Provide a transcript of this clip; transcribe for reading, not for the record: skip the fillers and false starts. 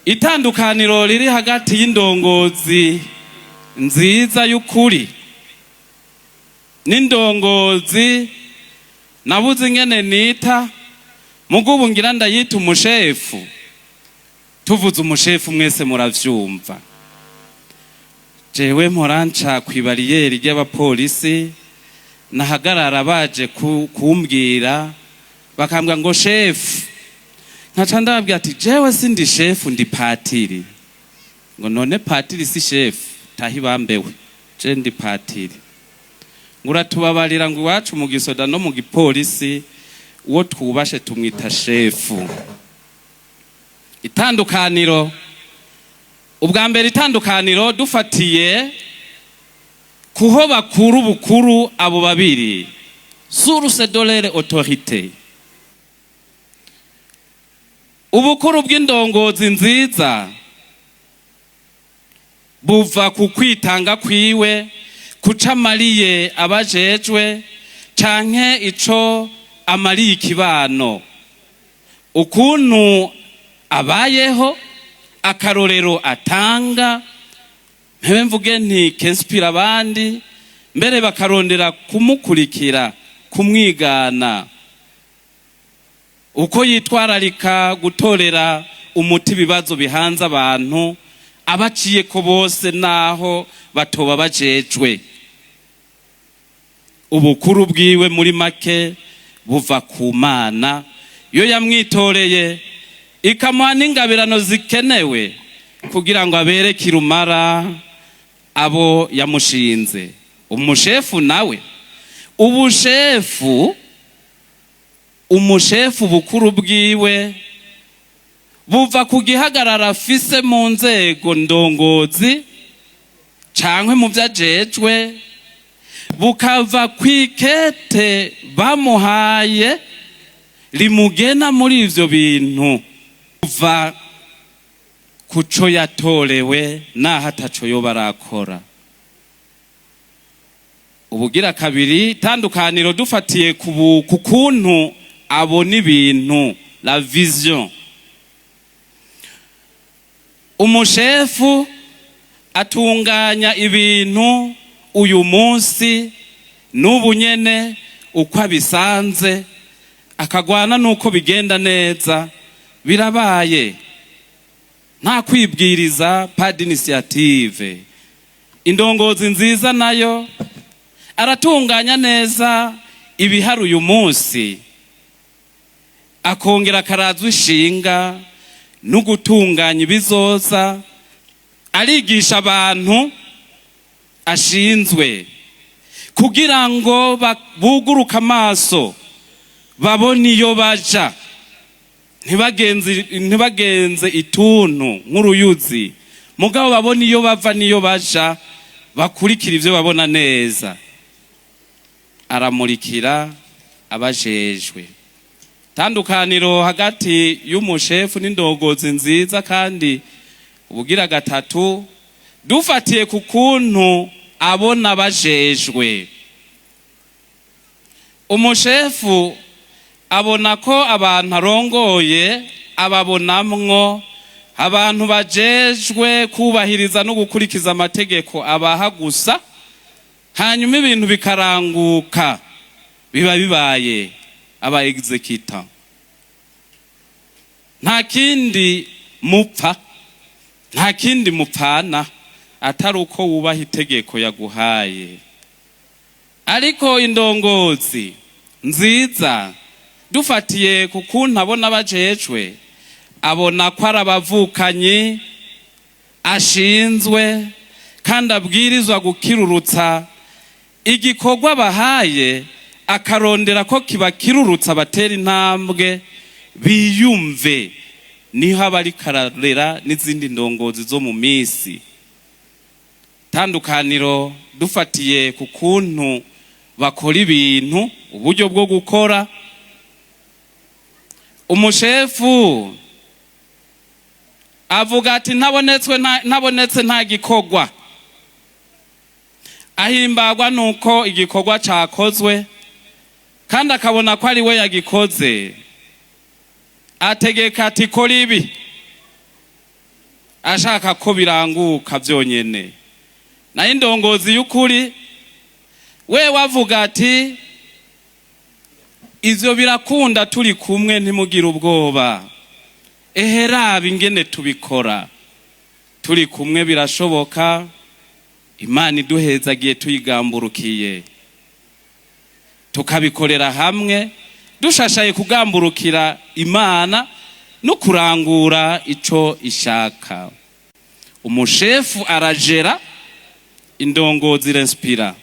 Itandukaniro riri hagati y'indongozi nziza y'ukuri n'indongozi nabuze ingene nita, mugubu ngira ndayita umushefu. Tuvuze umushefu mwese muravyumva. Jewe mpora nca kw'ibariyeri ry'abapolisi, nahagarara baje kumbwira, bakambwira ngo "Shefu", nkaca ndababwira ati: "Jewe sindi shefu, ndi patiri." Ngo: "None patiri si shefu?" Tahi bambewe, je ndi patiri. Ngo: "Uratubabarira", ngo iwacu mu gisoda no mu gipolisi uwo twubashe tumwita shefu. Itandukaniro ubwa mbere, itandukaniro dufatiye kuho bakuru bukuru abo babiri, source de leur autorité. Ubukuru bw'indongozi nziza buva ku kwitanga kwiwe, kuca amariye abajejwe canke ico amariye ikibano, ukuntu abayeho, akarorero atanga, mpebe mvuge nti qu'inspire abandi, mbere bakarondera kumukurikira, kumwigana, uko yitwararika gutorera umuti ibibazo bihanze abantu abaciye ko bose, naho batoba bajejwe. Ubukuru bwiwe muri make buva ku Mana, iyo yamwitoreye ikamuha n'ingabirano zikenewe kugira ngo abere kirumara abo yamushinze. Umushefu nawe, ubushefu, umushefu bukuru bwiwe buva ku gihagararo afise mu nzego ndongozi cankwe mu vyo ajejwe, bukava kw'ikete bamuhaye rimugena muri ivyo bintu, kuva kuco yatorewe naho ataco yoba arakora. Ubugira kabiri, itandukaniro dufatiye ku kuntu abona ibintu, la vision. Umushefu atunganya ibintu uyu munsi n'ubu nyene uko abisanze, akagwana n'uko bigenda neza, birabaye, nta kwibwiriza, pas d'initiative. Indongozi nziza nayo aratunganya neza ibihari uyu munsi, akongera akarazwa ishinga no gutunganya ibizoza, arigisha abantu ashinzwe kugira ngo buguruke amaso, babone iyo baja, ntibagenze ituntu nk'uruyuzi, mugabo babone iyo bava n'iyo baja, bakurikira ivyo babona neza. Aramurikira abajejwe. Tandukaniro hagati y'umushefu n'indongozi nziza kandi ubugira gatatu, dufatiye ku kuntu abona bajejwe. Umushefu abona ko abantu arongoye ababonamwo abantu bajejwe kubahiriza no gukurikiza amategeko abaha gusa, hanyuma ibintu bikaranguka, biba bibaye aba exécutants, nta kindi mupfa, nta kindi mupfana atari uko wubaha itegeko yaguhaye. Ariko indongozi nziza, dufatiye ku kuntu abona bajejwe, abona ko ari abavukanyi ashinzwe kandi abwirizwa gukirurutsa igikorwa bahaye, akarondera ko kibakirurutsa, batera intambwe, biyumve niho aba ariko ararera n'izindi ndongozi zo mu minsi. Tandukaniro dufatiye ku kuntu bakora ibintu, uburyo bwo gukora. Umushefu avuga ati: "Ntabonetswe, ntabonetse nta gikorwa." Ahimbagwa nuko igikorwa cakozwe kandi akabona ko ari we yagikoze. Ategeka ati: "Kora ibi." Ashaka ko biranguka byonyene. Nayo indongozi y'ukuri we wavuga ati: "Ivyo birakunda turi kumwe, ntimugire ubwoba. Ehe, raba ingene tubikora turi kumwe, birashoboka Imana iduhezagiye, tuyigamburukiye, tukabikorera hamwe, dushashaye kugamburukira Imana no kurangura ico ishaka." Umushefu arajera, indongozi irinspira.